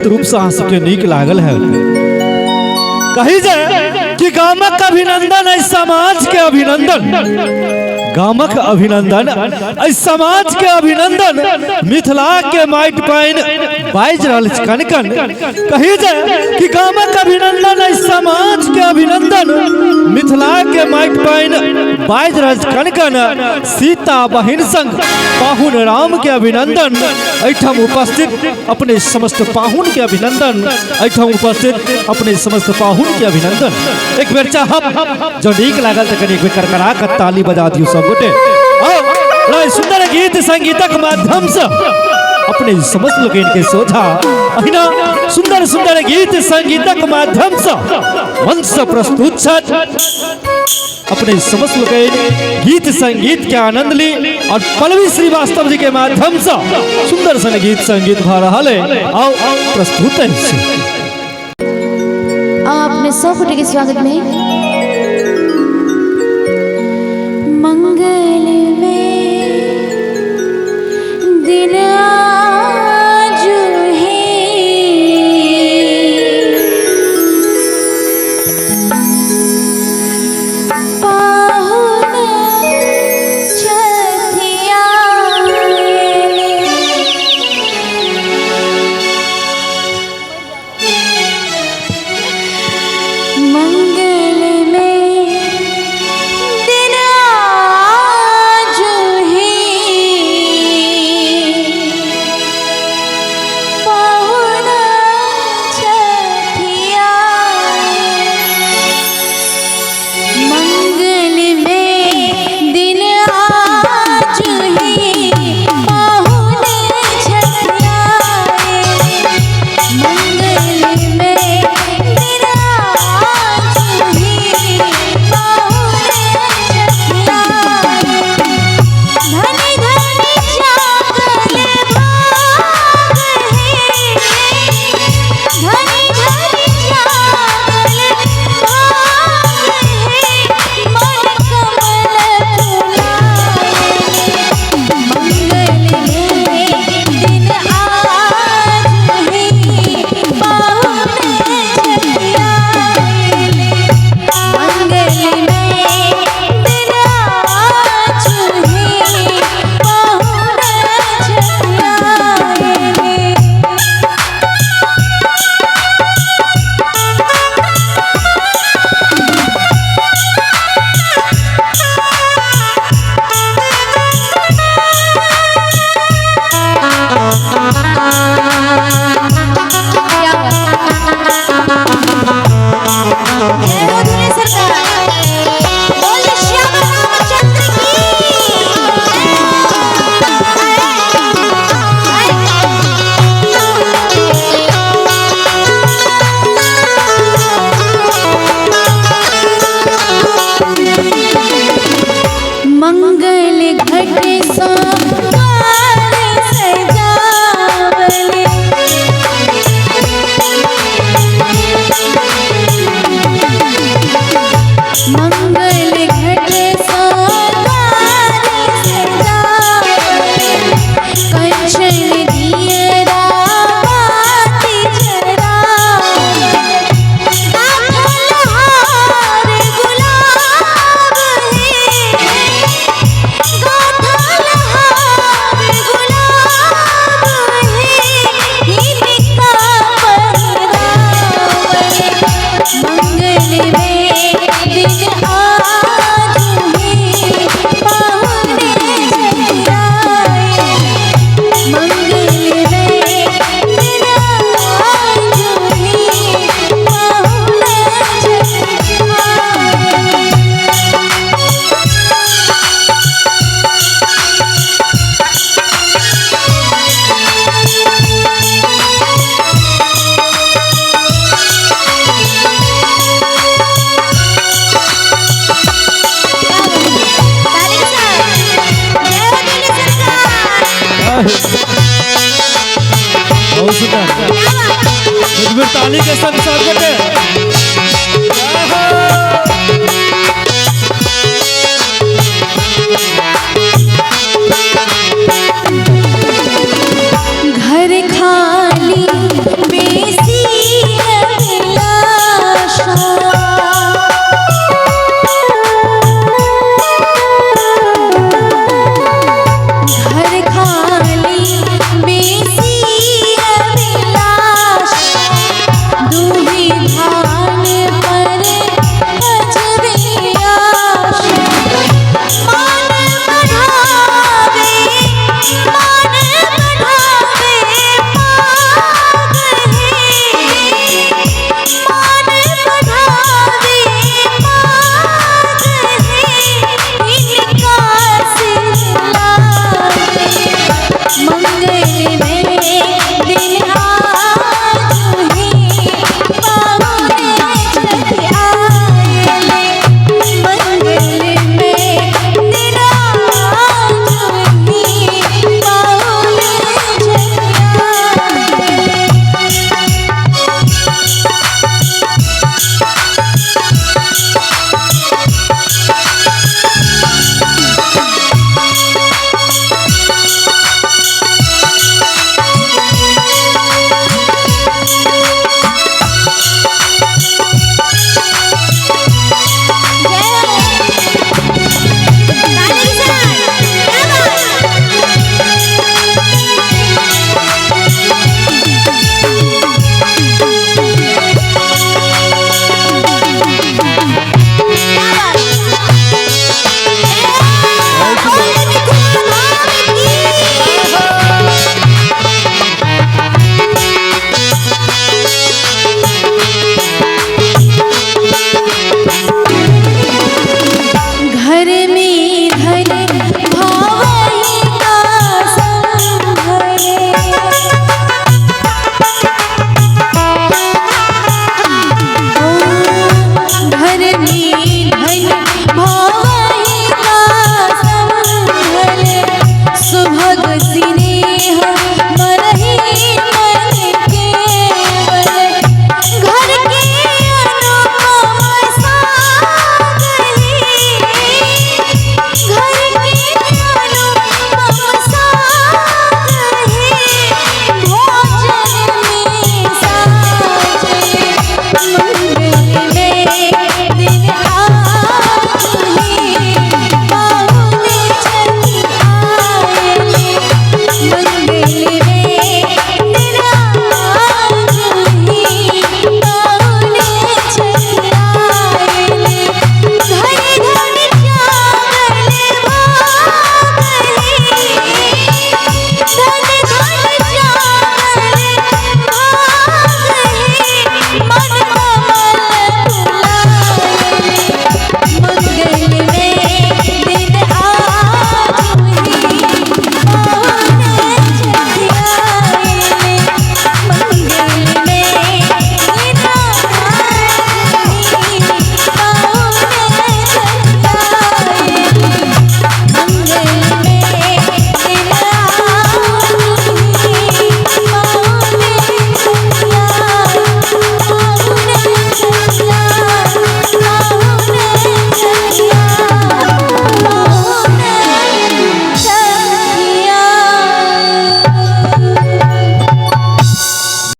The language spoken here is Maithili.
रूप से अहाँ सबके नीक लागल है। कही जे कि गामक अभिनंदन है समाज के अभिनंदन, गामक अभिनंदन एहि समाज के अभिनंदन, मिथिला के माटि पानि बाजि रहल अछि कन कन। कही जे कि गामक अभिनंदन एहि समाज के अभिनंदन, मिथिला के माटि पानि बाजि रहल अछि कन कन। सीता बहिन संग पाहुन राम के अभिनंदन, एहिठाम उपस्थित अपने समस्त पाहुन के अभिनंदन, एहिठाम उपस्थित अपने समस्त पाहुन के अभिनंदन। एक बेर चाहब जँ नीक लागल तऽ कनि एक बेर करकरा कऽ ताली बजा दियौ सब गोटे। आओ बड़ा सुंदर गीत संगीतक माध्यम से अपने समस्त लोकनि के सोझा अहिना सुंदर सुंदर गीत संगीतक माध्यम से मंच से प्रस्तुत छथि। अपने समस्त लोकनि गीत संगीत के आनंद ली और पल्लवी श्रीवास्तव जी के माध्यम से सुंदर सन गीत संगीत भऽ रहल है। आओ प्रस्तुत अछि। अपने सब गोटे के स्वागत में मंगल में दिन आज है, पाहुन छथिया। मंगल में दिन आज है, पाहुन छथिया। मंगल में दिन आज है, पाहुन छथिया। मंगल में दिन आज है, पाहुन छथिया। धनी धनी जागल भाग है, धनी धनी जागल भाग है, मन कमल फुलाए। मंगल में दिन आज है, पाहुन छथिया। मंगल में दिन आज है, पाहुन छथिया। जय हो दुल्हे सरकार, बोल श्याम रामचंद्र की जय। मंगल घट सोमवार सजावले, मंगल घट सोमवार सजावले, कंचन दियरा बाती जरावले, गाथल हार गुलाब है, गाथल हार गुलाब है, हिनका पहिरावले। मंगल में दिन आज है, पाहुन छथियाए। मंगल में दिन आज है, पाहुन छथियाए। ताली के साथ जय हो दिल्ली सरकार। बहुत सुंदर, एक बेर ताली के संग सब गोटे।